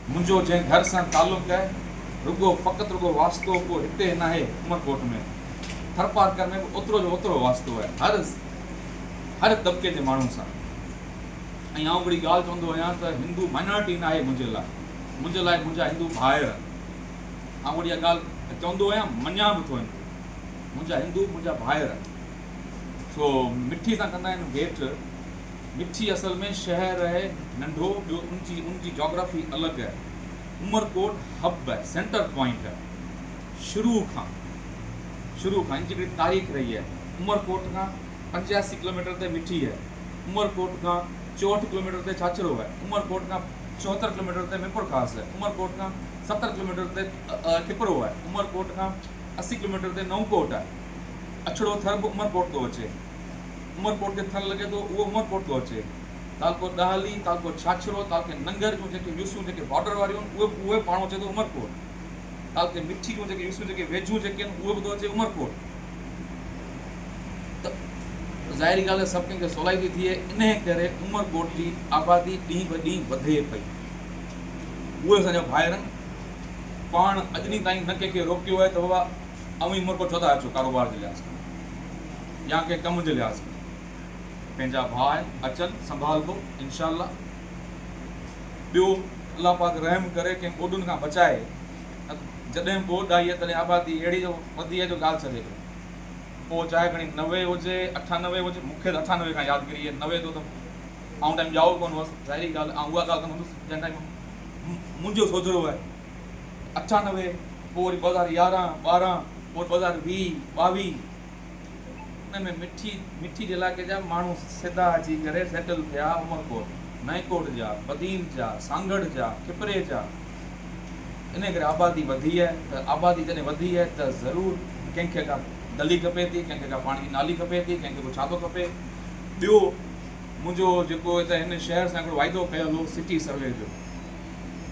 منهنجو جنهن گهر سان تعلق آهي، رڳو فقط رڳو واسطو ڪو هتي ناهي عمرڪوٽ ۾، ٿرپارڪر ۾ به اوترو جو اوترو واسطو آهي هر هر طبقي جي ماڻهن سان. ۽ آئون هڪڙي ڳالهه چوندو آهيان ته هندو مائنارٽي ناهي منهنجي لاء، منهنجي لاء منهنجا هندو ڀائر آهن. آئون اها ڳالهه چوندو آهيان، مڃان به ٿو هن کي. منهنجا هندو منهنجا ڀائر آهن. سو مٺي سان ڪندا آهن ڀيٽ. مٺي اصل ۾ شهر آهي ننڍو، ٻيو ان جي ان جي جاگرافي الڳ آهي. عمرڪوٽ هب آهي، سينٽر پوائنٽ آهي. شروع کان شروع کان ان جي هڪڙي تاريخ رهي آهي. عمرڪوٽ کان 85 ڪلوميٽر تي مٺي آهي. عمرڪوٽ کان 64 ڪلوميٽر تي ڇاڇرو آهي. عمرڪوٽ کان 74 ڪلوميٽر تي ميرپورخاص آهي. عمرڪوٽ کان 70 ڪلوميٽر تي کپرو آهي. عمرڪوٽ کان 80 ڪلوميٽر تي نئون ڪوٽ آهي. اڇڙو ٿر به عمرڪوٽ ٿو اچي. عمرڪوٽ کي ٿر لڳي ٿو اهو عمرڪوٽ ٿو اچي. تعلقو ڏاهلي، تعلقو ڇاڇرو، تعلقي ننگر جون جيڪي يوسيون جيڪي بارڊر واريون آهن اهي به اهي به ماڻهو اچي ٿو عمرڪوٽ. تعلقي مٺي جون جيڪي يوسيون جيڪي ويجهيون جيڪي آهن اهي به ٿو اچي عمرڪوٽ. ته ظاهري ڳالهه آهي سڀ ڪنهن کي سولائي ٿي ٿئي انهي ڪري عمرڪوٽ جي آبادي ڏينهن به ڏينهن وڌي پئي. اهي اسان جا ڀائر آهن. پاڻ اڄ ڏينهن تائين نه ڪنهن کي روڪيو آهي ته بابا اوهين عمرڪوٽ ڇو ٿا اچو ڪاروبار جي لحاظ کان يا ڪنهن ڪم جي لحاظ کان. پنهنجا ڀاء آهن اچن سنڀالبو انشاء الله. ٻيو الله پاڪ رحم ڪري ڪنهن ٻوڏن کان بچائي نه ته جڏهن ٻوڏ آئي آهي تڏهن آبادي اهڙي جو وڌي آهي جو ڳالهه ڇڏي ڏيو. پوء چاهي کڻي 90 هجي 98 هجي مون کي ته 98 کان يادگيري آهي 90 تو ته آئون ٽائيم ڄائو ڪونه هوس ظاهري ڳالهه آئون اها ڳالهه ڪندو هوندس جنهن ٽائيم منهنجو سوجهرو آهي 98 پوء وري 2011 12 پوء 2020 22 ان ۾ مٺي مٺي جي علائقي جا ماڻهو سڌا اچي ڪري سيٽل ٿيا عمرڪوٽ، نئين ڪوٽ جا، بدين جا، سانگهڙ جا، کپري جا. انهي ڪري آبادي وڌي آهي ته آبادي جڏهن وڌي آهي ته ضرور ڪنهن کي ڪا گلي کپي ٿي، ڪنهن کي ڪا پاڻي جي نالي کپي ٿي، ڪنهن کي ڪو ڇا ٿو کپي. ٻيو منهنجو جيڪو هتي هن شهر سان هڪڙو واعدو ڪيل هو سٽي سروي جو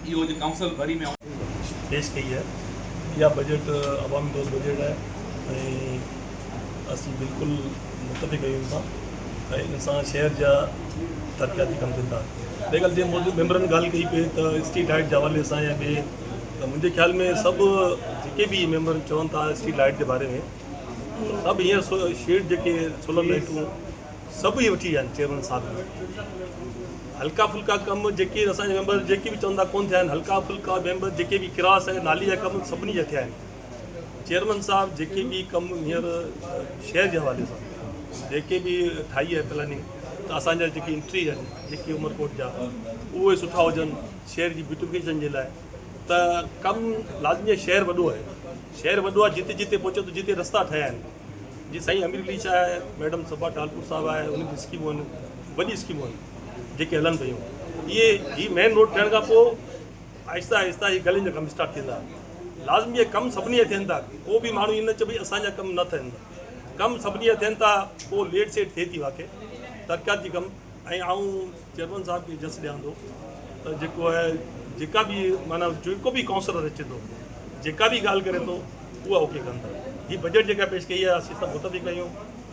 اهو اڄ ڪائونسل ڀري ۾ پيش ڪئي آهي. اها بجيٽ عوامي دوست بجيٽ آهي ۽ اسين بلڪل متفق آهيون ان سان ۽ ان سان شهر جا ترقياتي ڪم ٿين ٿا. ٻي ڳالهه جنهن موضوع ميمبرن ڳالهه ڪئي پئي ته اسٽريٽ لائيٽ جي حوالي سان يا ٻي ته منهنجي خيال ۾ سڀ جيڪي به ميمبر چون ٿا اسٽريٽ لائيٽ جي باري ۾ سڀ هينئر شيڊ جيڪي سولر لائيٽون سڀ ئي وٺي ويا آهن چيئرمين صاحب هلڪا ڦلڪا ڪم جيڪي اسان جا ميمبر جيڪي به چون ٿا ڪون ٿيا آهن هلڪا ڦلڪا ميمبر جيڪي به ڪراس ۽ نالي جا ڪم سڀني جا ٿيا آهن چيئرمين صاحب جيڪي به ڪم هينئر شهر جي حوالي سان جيڪي به ٺاهي آهي پلاننگ ته اسان جا جيڪي انٽري آهن جيڪي عمرڪوٽ جا اهي سٺا هجن شهر جي بيوٽيفڪيشن جي لاء ته ڪم لازمي آهي شهر وڏو آهي شهر وڏو آهي جتي جتي پهچو ته جتي رستا ٺهيا آهن جي سائين امير علي شاهه آهي ميڊم صبا ٽالپور صاحب آهي انهن جون اسڪيمون آهن وڏي اسڪيمون آهن جيڪي هلن پيون اهي هي مين روڊ ٺهڻ کان پوء آهستي آهستي هي گلين جا ڪم اسٽارٽ ٿيندا لازمي اهي ڪم سڀني جا ٿين ٿا ڪو به ماڻهو ائين نه چئي ڀئي اسان جا ڪم نه ٿين ٿا ڪم سڀني جا ٿين ٿا پوء ليٽ سيٽ ٿئي ٿي واقعي ترقيات جي ڪم ۽ آئون چيئرمين صاحب کي جس ڏيان ٿو ته جيڪو آهي جيڪا به معنيٰ جيڪو به ڪائونسلر اچي ٿو جيڪا به ڳالهه ڪري ٿو اها اوڪي ڪن ٿا. هي بجيٽ جيڪا پيش ڪئي آهي اسين سڀ متفق آهيون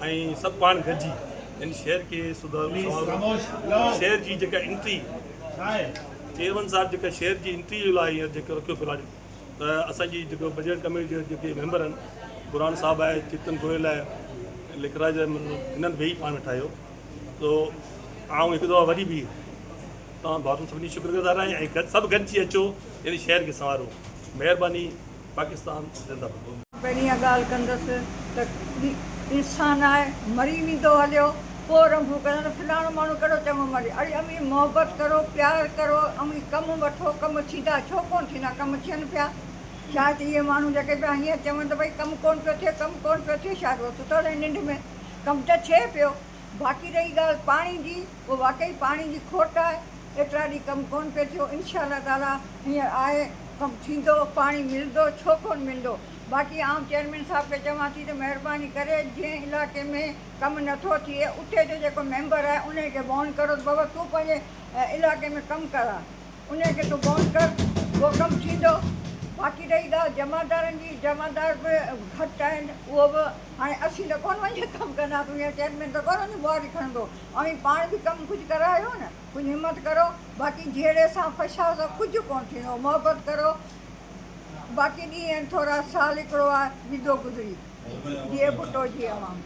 ۽ سڀ پاڻ گڏجي هن شهر کي سڌارو شهر جي جيڪا انٽري چيئرمين صاحب جيڪا شهر جي انٽري جي لاء هينئر جيڪو رکيو پلاٽ ته اسان جي جيڪو بجيٽ ڪميٽي جا جيڪي ميمبر آهن برهان صاحب آهي چيتن گويل آهي لکراج هنن ويهي پاڻ ۾ ٺاهيو تو آئون هڪ دفعو وري به توهان ڀائرن سڀني شڪر گذار آهيان ۽ سڀ گڏجي اچو هن شهر کي سنوارو مهرباني پاڪستان زنده باد. پهرين اها ڳالهه ڪندس ته انسان آهي مري ويندو هليو پوء رنڀون ڪندا ته فلاڻو ماڻهو ڪهڙو چڱو مري اڙي اوهين محبت ڪرو پيار ڪرو اوهين ڪم وٺو ڪم ٿيندا ڇو ڪونه ٿيندا ڪم ٿين پيا شايد اهي ماڻهو جيڪي پيا هيئن چون ته ڀئي ڪم ڪونه پيو ٿئي ڪم ڪونه پيو ٿئي شايد اهي ستل آهن ننڊ ۾ ڪم ته ٿئي پيو باقي رهي ڳالهه پاڻي جي اهو واقعي پاڻي جي کوٽ آهي ايترا ڏينهن ڪم ڪونه پيو ٿيو انشاء الله تعالي هينئر آهي ڪم ٿيندو پاڻي ملندو ڇو ڪونه ملندو باقي آئون چيئرمين صاحب کي چوان ٿي ته مهرباني ڪري جنهن علائقي ۾ ڪم نٿو ٿئي اتي جو جيڪو ميمبر آهي انهي کي وارن ڪرو ته بابا تون پنهنجي علائقي ۾ ڪم ڪراء انهي کي تون وارن ڪر اهو ڪم ٿيندو. باقي رهي ڳالهه جمعدارن جي، جمعدار به گهٽ آهن، اهو به هاڻي اسين ته ڪونه وڃي ڪم ڪنداسون يا چيئرمين ته ڪونه وڃي ٻوهاري کڻندو، اوهين پاڻ به ڪم ڪجهه ڪرايو نه، ڪجهه همت ڪرو، باقي جهيڙي سان فساد سان ڪجهه ڪونه ٿيندو، محبت ڪرو، باقي ڏينهن آهن ٿورا، سال هڪڙو آهي، ويندو گذري. جيئي ڀٽو جيئي عوام.